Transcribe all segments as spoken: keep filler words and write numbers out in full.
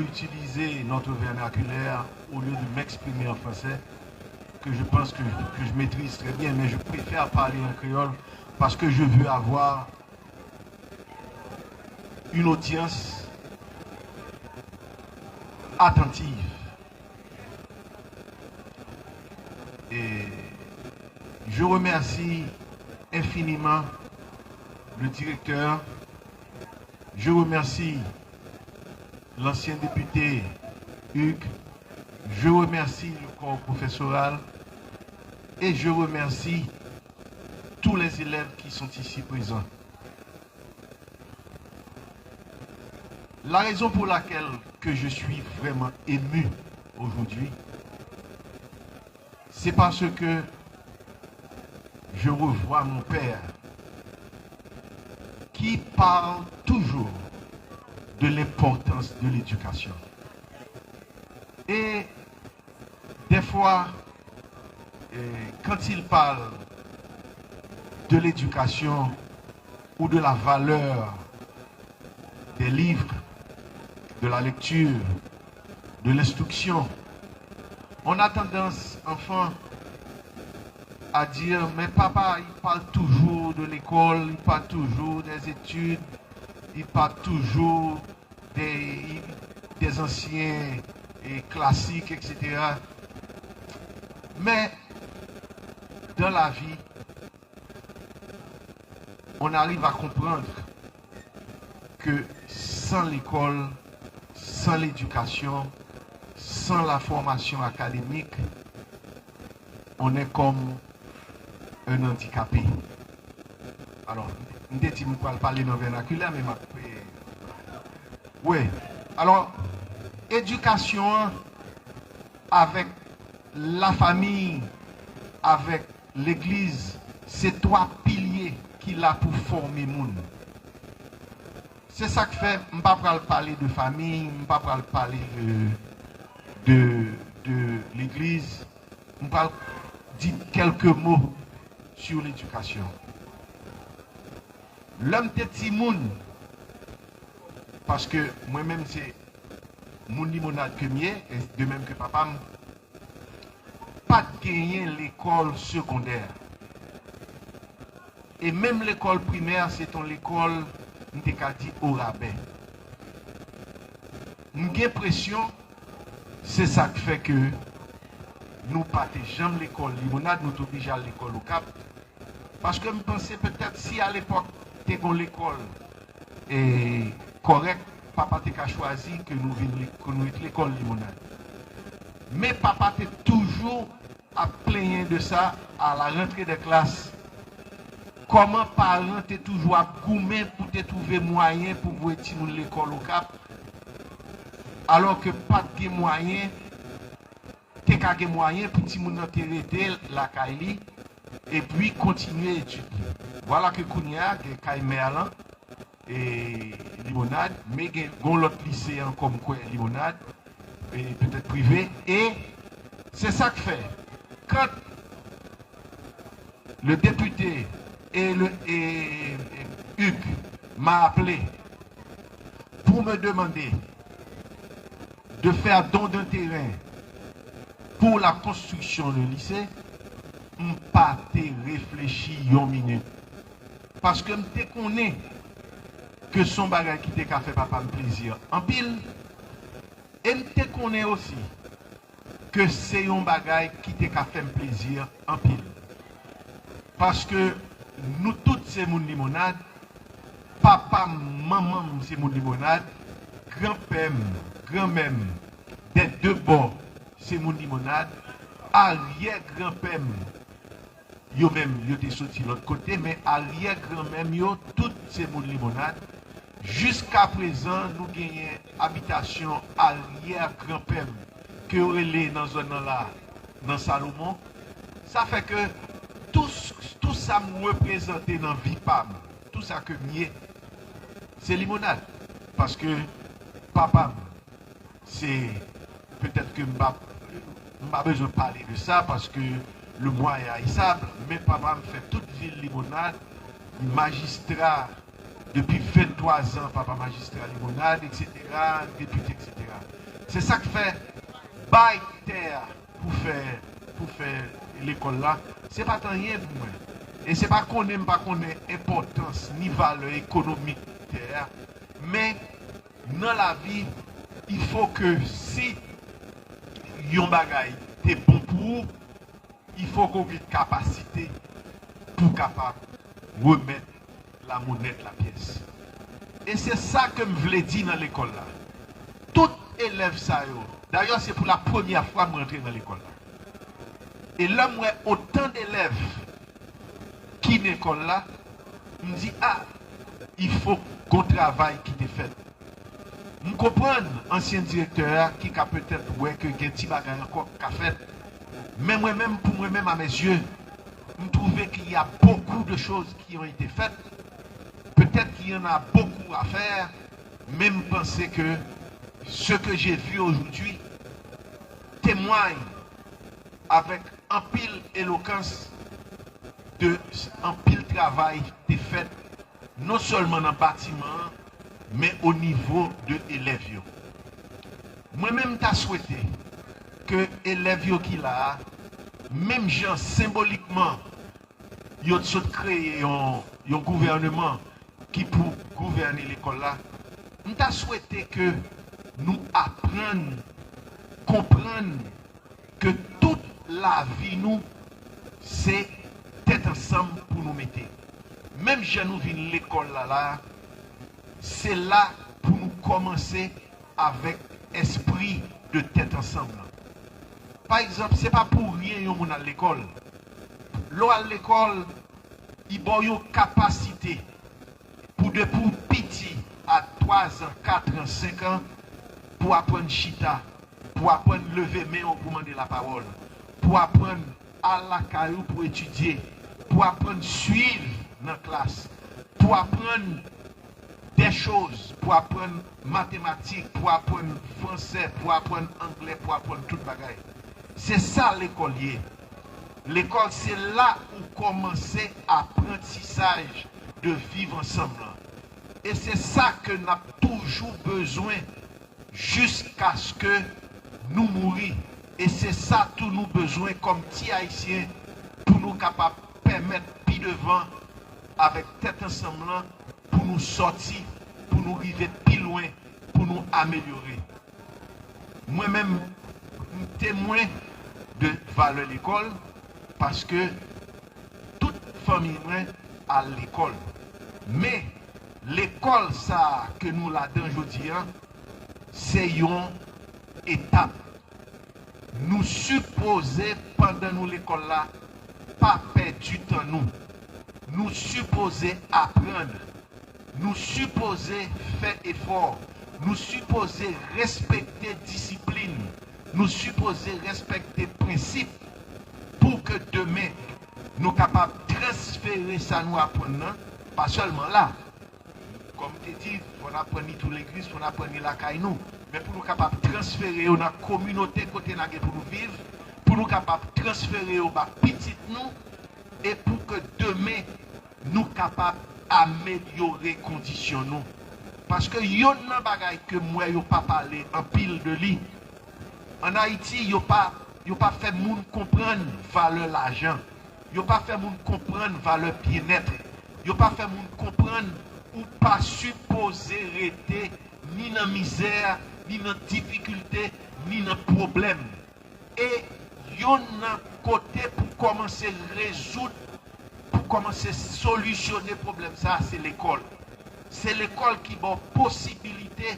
utiliser notre vernacular au lieu de m'exprimer en français, que je pense que, que je maîtrise très bien, mais je préfère parler en créole parce que je veux avoir une audience attentive. Et je remercie infiniment le directeur. Je remercie l'ancien député Hugues. Je remercie le corps professoral et je remercie tous les élèves qui sont ici présents. La raison pour laquelle que je suis vraiment ému aujourd'hui, c'est parce que je revois mon père qui parle toujours de l'importance de l'éducation. Et des fois, euh, quand il parle de l'éducation ou de la valeur des livres, de la lecture, de l'instruction, on a tendance, enfant, à dire, mais papa, il parle toujours de l'école, il parle toujours des études, il parle toujours des, des anciens et classiques, et cetera. Mais dans la vie, on arrive à comprendre que sans l'école, sans l'éducation, sans la formation académique, on est comme un handicapé. Alò, m te di m pral pale nan vènakilè, men m ap. Wi. Alò, edikasyon an avèk lafanmi, avèk legliz, se twa pilye ki la pou fòme moun. Se sa k fè m pa pral pale de fanmi, m pa pral pale de, de, de legliz, m pral di kèlke mo sou ledikasyon. Lè m te timoun, paske mwen menm se moun Limonad ke m ye, e de menm ke papa m, pa t genyen lekòl segondè. E menm lekòl primè, se t on lekòl, m te ka di, orabè. M gen enpresyon, se sa k fè ke nou pa te janm lekòl Limonad, nou te oblije al lekòl Okap. Paske m panse petèt si alepòk te gen on lekòl e kòrèk, papa te ka chwazi ke nou vin, ke nou ret lekòl Limonad. Men papa te toujou ap plenyen de sa à la rentrée des classes. Kòman paran te toujou ap goumen pou te twouve mwayen pou voye timoun lekòl Okap, alò ke pa t gen mwayen, te ka gen mwayen pou timoun nan te rete lakay li epi kontinye etid li. Vwala ke kounye a, gen kay mè lan, e Limonad, men gen yon lòt lise ankò m kwè Limonad, e petèt prive, e se sa k fè, quand le député et le, et, et Hugues m'a appelé pour me demander de faire don d'un terrain pour la construction de lycée, m pa te reflechi yon minit. Paske m te konnen ke se yon bagay ki te ka fè papa m plezi anpil, e m te konnen osi ke se yon bagay ki te ka fè m plezi anpil. Paske nou tout se moun Limonad, papa m, manman m se moun Limonad, granpè m, granmè m, dè de bò se moun Limonad, aryè granpè m, yo menm, yo te soti lòt kote, men aryè granmè m yo, tout se moun Limonad. Jiska prezan, nou genyen abitasyon aryè granpè m, ke yo rele nan zòn nan la, nan Salomon. Sa fè ke tou, tou sa m reprezante nan vi pa m, tou sa ke m ye, se Limonad. Paske papa m, se, petèt ke m pa, m pa bezwen pale de sa, paske le mwa est haïssable, men papa m fè tout vil Limonad, li majistra depi venntwa zan, papa majistra Limonad, et cetera, depite, et cetera. Se sa k fè bay tè a pou fè, pou fè lekòl la, se pa t anyen pou mwen. E se pa konnen m pa konnen enpòtans ni valè ekonomik tè a, men nan lavi, il faut que si yon bagay te bon pou ou, il faut que w gen kapasite pou w kapab remèt la monnaie de la pièce. E se sa ke m vle di nan lekòl la. Tout elèv sa yo, dayè se pou la premyè fwa m rantre nan lekòl la. E lè m wè otan delèv ki lekòl la, m di, a, il faut gon travay ki te fèt. M konprann ansyen direktè a ki ka petèt wè ke gen ti bagay ankò k ka fèt. Men mwen menm, pou mwen menm, à mes yeux, m twouve qu'il y a beaucoup de choses qui ont été faites. Peut-être qu'il y en a beaucoup à faire, men m panse ke ce que j'ai vu aujourd'hui témoigne avec anpil elokans de anpil travay te fèt, non sèlman nan batiman an, men o nivo de elèv yo. Mwen menm, m ta swete ke elèv yo ki la a, menm jan senbolikman yo t sot kreye yon, yon gouvèneman ki pou gouvène lekòl la, m ta swete ke nou aprann konprann ke tout lavi nou se tèt ansanm pou nou mete. Menm jan nou vin lekòl la la, se la pou nou kòmanse avèk espri de tèt ansanm lan. Pa egzanp, se pa pou ryen yon moun al lekòl. Lè w al lekòl, li ba w yon kapasite pou depi w piti, a twa zan, kat an, senk an, pou aprann chita, pou aprann leve men w pou mande lapawòl, pou aprann al lakay ou pou etidye, pou aprann swiv nan klas, pou aprann de choz, pou aprann matematik, pou aprann fransè, pou aprann anglè, pou aprann tout bagay. Se sa lekòl ye. Lekòl se la ou kòmanse aprantisaj de viv ansanm lan. E se sa ke n ap toujou bezwen jiskaske nou mouri. E se sa tou nou bezwen kòm ti Ayisyen pou nou kapab pèmèt pi devan avèk tèt ansanm lan pou nou sòti, pou nou rive pi lwen, pou nou amelyore. Mwen menm, m temwen de valè lekòl, paske tout fanmi mwen al lekòl. Men, lekòl sa a ke nou ladan jodi a, se yon etap. Nou sipoze, pandan nou lekòl la, pa pèdi tan nou. Nou sipoze aprann. Nou sipoze fè efò. Nou sipoze respekte disiplin. Nou sipoze respekte prensip pou ke demen nou kapab transfere sa nou aprann nan, pa sèlman la. Kòm m te di, fò n aprann li tou legliz, fò n aprann li lakay nou. Men pou nou kapab transfere yo nan kominote kote n a gen pou nou viv, pou nou kapab transfere yo ba pitit nou, e pou ke demen nou kapab amelyore kondisyon nou. Paske yonn nan bagay ke m wè yo pa pale anpil de li, ann Ayiti, yo pa, yo pa fè moun konprann valè lajan. Yo pa fè moun konprann valè byennèt. Yo pa fè moun konprann ou pa sipoze rete ni nan mizè, ni nan difikilte, ni nan pwoblèm. E yonn nan kote pou kòmanse rezoud, pou kòmanse solisyone pwoblèm sa a, se lekòl. Se lekòl ki ba w posibilite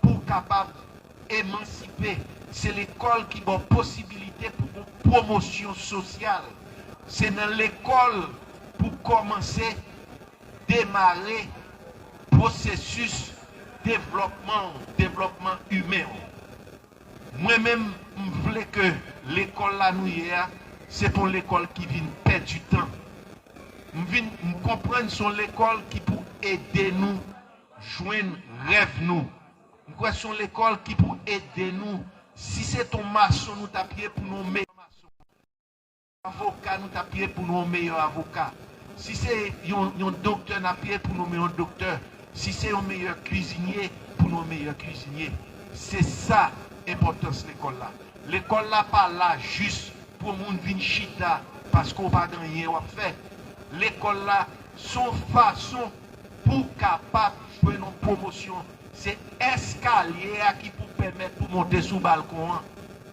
pou w kapab emansipe. Se lekòl ki ba w posibilite pou gon pwomosyon sosyal. Se nan lekòl pou kòmanse demare pwosesis devlòpman w, devlòpman imen w. Mwen menm, m vle ke lekòl la nou ye a, se pa yon lekòl ki vin pèdi tan. M vin, m konprann se yon lekòl ki pou ede nou jwenn rèv nou. M kwè se yon lekòl ki pou ede nou. Si se t on mason nou t ap ye, pou nou yon meyè mason. Avoka nou t ap ye, pou nou yon meyè avoka. Si se yon, yon doktè n ap ye, pou nonmen yon doktè. Si se yon meyè kwizinye, pou nou yon meyè kwizinye. Se sa enpòtans lekòl la. Lekòl la pa la jis pou moun vin chita paske w pa gen anyen w ap fè. Lekòl la se yon fason pou w kapab jwenn yon pwomosyon. Se eskalye a ki pou pèmèt pou monte sou balkon an.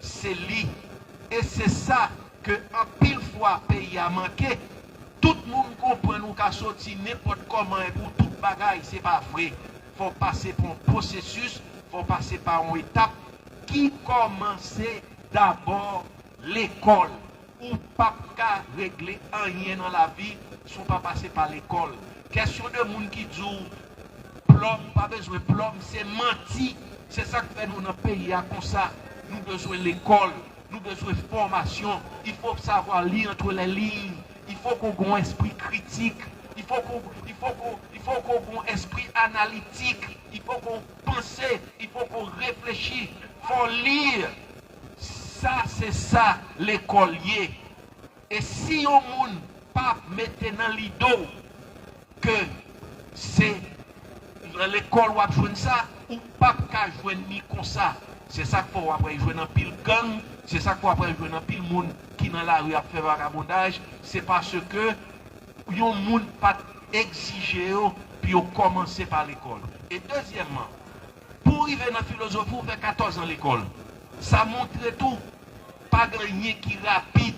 Se li. E se sa ke anpil fwa peyi a manke. Tout moun konprann ou ka soti nenpòt kòman e pou tout bagay, se pa vre. Fò w pase pa yon pwosesis, fò w pase pa yon etap ki kòmanse dabò lekòl. Ou p ap ka regle anyen nan lavi si w pa pase pa lekòl. Kèsyon de moun ki di w plòm, pa bezwen plòm, se manti. Se sa k fè nou nan peyi a konsa. Nou bezwen lekòl, nou bezwen fòmasyon. Il faut savoir lire entre les lignes. Il faut qu'on ait un esprit critique. Il faut qu'on, il faut qu'on, il faut qu'on ait un esprit analytique. Il faut qu'on pense, il faut qu'on réfléchisse. Faut lire. Sa se sa lekòl ye. E si yon moun pa mete nan lide w ke se nan lekòl w ap jwenn sa, ou p ap ka jwenn li konsa. Se sa k fè w ap jwenn anpil gang, se sa k fè w ap jwenn anpil moun ki nan lari ap fè vagabondaj, se paske yon moun pa t egzije yo pou yo kòmanse pa lekòl. E dezyèmman, pou w rive nan filozofi, w fè katòz an lekòl. Sa montre tou, pa gen anyen ki rapid,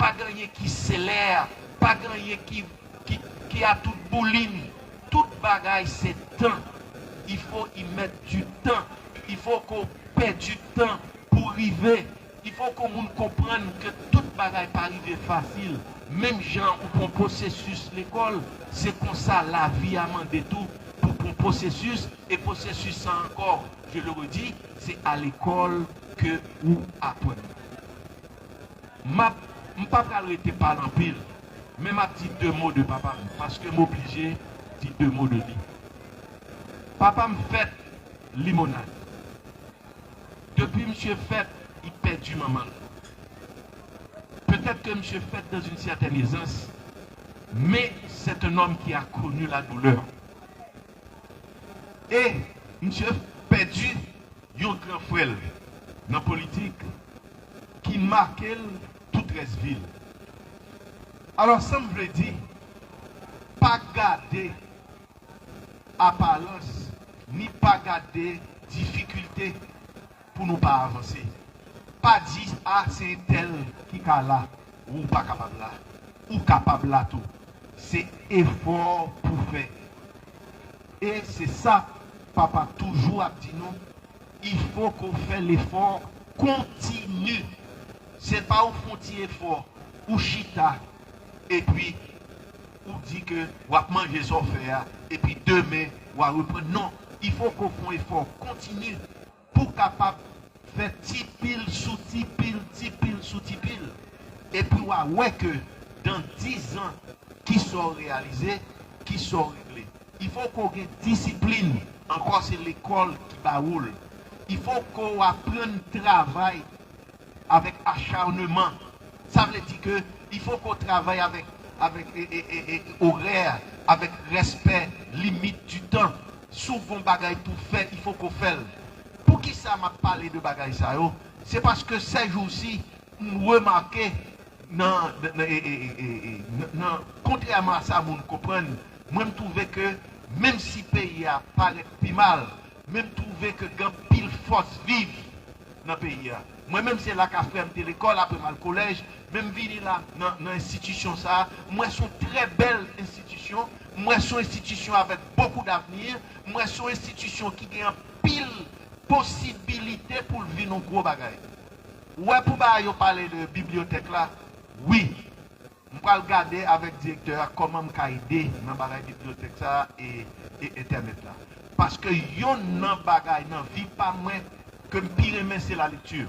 pa gen anyen ki selè, pa gen anyen ki, ki, ki a tout boulin. Tout bagay se tan. Il faut y mettre du temps. Il faut qu'on perde du temps pou rive. Il faut que moun konprann ke tout bagay pa rive fasil. Menm jan ou pran pwosesis lekòl, se konsa lavi a mande tou pou pran pwosesis, e pwosesis sa ankò, je le redis, se a lekòl ke ou aprann. M ap, m pa pral rete pale anpil, men m ap di de mo de papa m, paske m oblije di de mo de li. Papa m fèt Limonad. Depi misye fèt, li pèdi manman l. Petèt ke misye fèt dans une certaine aisance, mais c'est un homme qui a connu la douleur. E misye pèdi yon gran frè l nan politik ki make l tout rès vi l. Alò, sa m vle di, pa gade aparans, ni pa gade difikilte pou nou pa avanse. Pa di, "A, se entèl ki ka la." Ou pa kapab la. Ou kapab la tou. Se efò pou fè. E se sa papa toujou ap di nou, il faut qu'on fait l'effort continu. Se pa ou fè yon ti efò, ou chita, epi ou di ke w ap manje sa w fè a, epi demen w a reprann. Non, il faut qu'on fait un effort continu pou kapab fè ti pil sou ti pil, ti pil sou ti pil. Epi w a wè ke dan diz an, kisa w reyalize, kisa w regle. Il faut que w gen disiplin, ankò se lekòl ki ba ou l. Il faut que w aprann travay avèk acharnement. Sa vle di ke il faut que w travay avèk, avèk e, e, e, e, orè, avèk respè, limit di tan. Si w gen yon bagay pou w fè, il faut que w fè l. Poukisa m ap pale de bagay sa yo? Se paske sèjousi, m remake nan, nan, e, e, e, e, e, nan, nan, kontrèman a sa moun konprann, mwen m twouve ke menm si peyi a parèt pi mal, men m twouve ke gen anpil fòs viv nan peyi a. Mwen menm se la ka frè m te lekòl, apre m al kolèj, men m vini la nan, nan enstitisyon sa a. M wè se yon trè bèl enstitisyon, m wè se yon enstitisyon avèk bokou davni, m wè se yon enstitisyon ki gen anpil posibilite pou l vin yon gwo bagay. Ou wè pou bagay yo pale de bibliyotèk la, wi, m pral gade avèk direktè a kòman m ka ede nan bagay bibliyotèk sa a e, e entènèt la. Paske yonn nan bagay nan vi pa mwen ke m pi renmen se lalekti.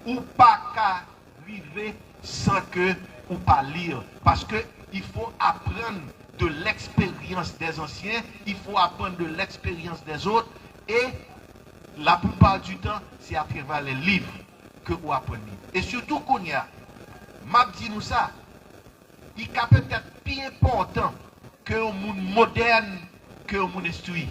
Ou pa ka rive san ke ou pa li. Paske il faut apprendre de l'expérience des anciens, il faut apprendre de l'expérience des autres, et la plupart du temps, c'est à travers les livres ke ou aprann li. E sitou kounye a, m ap di nou sa, Li ka petèt pi enpòtan ke yon moun modèn, ke yon moun enstwi.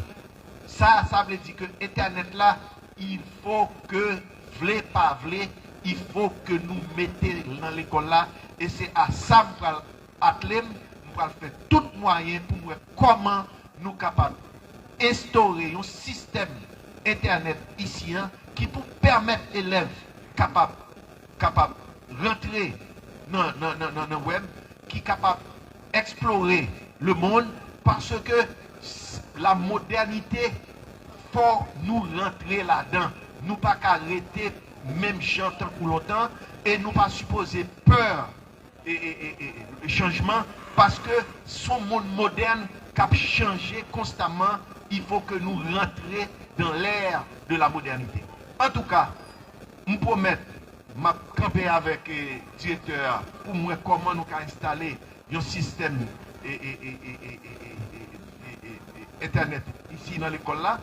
Sa, sa vle di ke entènèt la, il faut que, vle pa vle, il faut que nou mete l nan lekòl la, e se a sa m pral atle m, m pral fè tout mwayen pou m wè kòman nou kapab enstore yon sistèm entènèt isi an ki pou pèmèt elèv kapab, kapab rantre nan, nan, nan, nan, nan wèb, ki kapab eksplore lemonn, paske s-, la modènite, fò nou rantre ladan. Nou pa ka rete menm jan tankou lontan, e nou pa sipoze pè e, e, e, e, e chanjman, paske s on monn modèn k ap chanje konstaman, il faut que nou rantre dans l'ère de la modernité. Antouka, m pwomèt m ap kanpe avèk, e, direktè a pou m wè kòman nou ka enstale yon sistèm, e, e, e, entènèt isi nan lekòl la.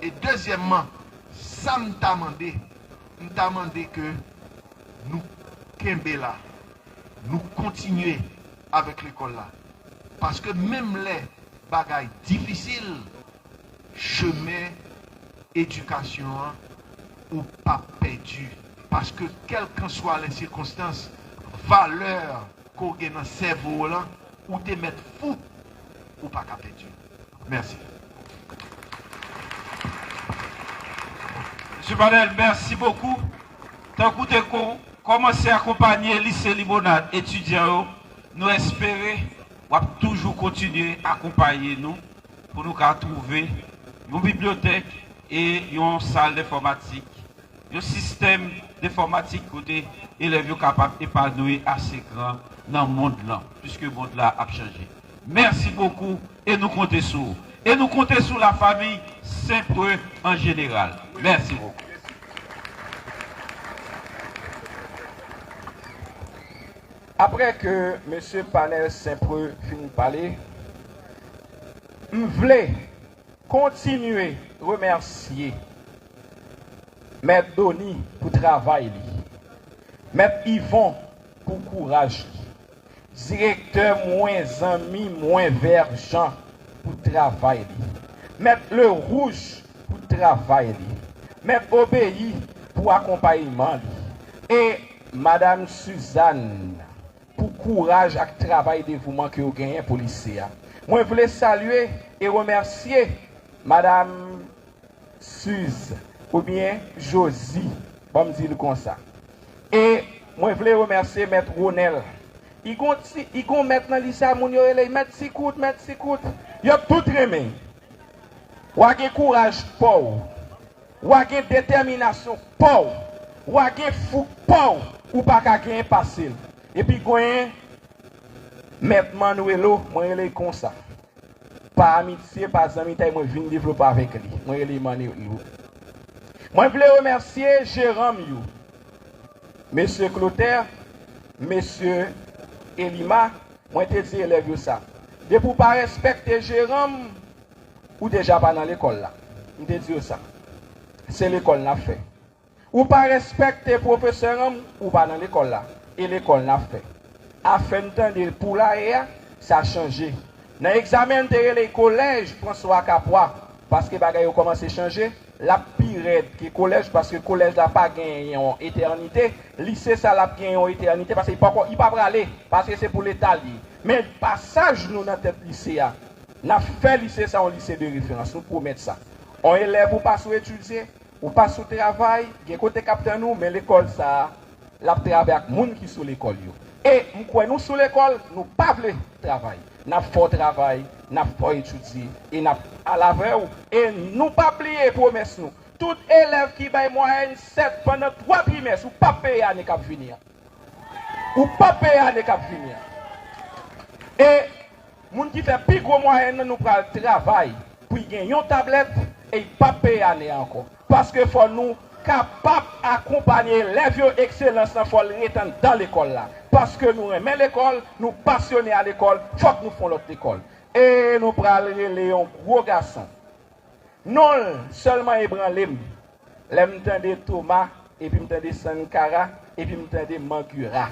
E dezyèmman, sa m ta mande, m ta mande ke nou kenbe la, nou kontinye avèk lekòl la. Paske menm lè bagay difisil, chemen edikasyon an, ou p ap pèdi. Paske kèlkanswa lè sikonstans, valè ke w gen nan sèvo w lan, ou te mèt fou, ou pa ka pèdi. Mèsi. Mesye Panèl, mèsi bokou. Tankou te ko-, kòmanse akonpanye Lise Limonad etidyan yo, nou espere w ap toujou kontinye akonpanye nou pou nou ka twouve yon bibliyotèk e yon sal enfòmatik, yon sistèm enfòmatik kote elèv yo kapab epanouyi ase gran nan mond lan, piske mond la ap chanje. Mèsi bokou e nou konte sou ou. E nou konte sou lafanmi Senprè an jeneral. Mèsi bokou. Apre ke mesye Panèl Senprè fin pale, m vle kontinye remèsye Mèt Doni pou travay li, Mèt Ivon pou kouraj li, direktè mwen, zanmi mwen, Vèjan, pou travay li, Mèt Lewouj pou travay li, Mèt Obeyi pou akonpayman li, e Madam Suzanne pou kouraj ak travay devouman ke yo genyen pou lise a. Mwen vle salye e remèsye Madam Suze, oubyen Josie, ban m di l konsa. E mwen vle remèsye Mèt Ronel. Li gon ti, li gon mèt nan lise a, moun yo rele l Mèt Sikout, Mèt Sikout. Yo tout renmen. W a gen kouraj pa w. W a gen detèminasyon pa w. W a gen fouk pa w. Ou pa ka genyen pase l. Epi genyen Mèt Manuelo, mwen rele l konsa. Pa amitye, pa zanmitay, mwen vin devlope avèk li. Mwen rele Manuelo. Mwen vle remèsye jeran m yo. Mesye Clotaire, mesye Elima, mwen te di elèv yo sa. Depi w pa respekte jeran m, ou deja pa nan lekòl la. M te di yo sa. Se lekòl n ap fè. Ou pa respekte pwofesè an, ou pa nan lekòl la. E lekòl n ap fè. Afè n tande poulaye a, sa chanje. Nan egzamen, n te rele kolèj François Capois, paske bagay yo kòmanse chanje. L ap pi rèd ke kolèj, paske kolèj la pa genyen yon etènite. Lise sa l ap genyen yon etènite, paske li poko, li pa prale, paske se pou Leta l ye. Men pasaj nou nan tèt lise a, n ap fè lise sa yon lise de referans, nou pwomèt sa. On elèv ou pa sou etidye, ou pa sou travay, gen kote k ap tann ou, men lekòl sa a, l ap travay ak moun ki sou lekòl yo. E m kwè nou sou lekòl, nou pa vle travay. N ap fè w travay, n ap fè w etidye, e n ap al avè w. E nou p ap bliye pwomès nou. Tout elèv ki bay mwayèn sèt pandan twa trimès, ou p ap peye ane k ap vini an. Ou p ap peye ane k ap vini an. E moun ki fè pi gwo mwayèn nan, nou pral travay pou l gen yon tablèt e l p ap peye ane a ankò. Paske fò nou kapab akonpanye elèv yo, ekselans lan fò l ret anndan lekòl la. Paske nou renmen lekòl, nou pasyone a lekòl, fòk nou fè yon lòt lekòl. E nou pral rele yon gwo gason. Non l sèlman ebranle m lè m tande Toma, epi m tande Sankara, epi m tande Mangura.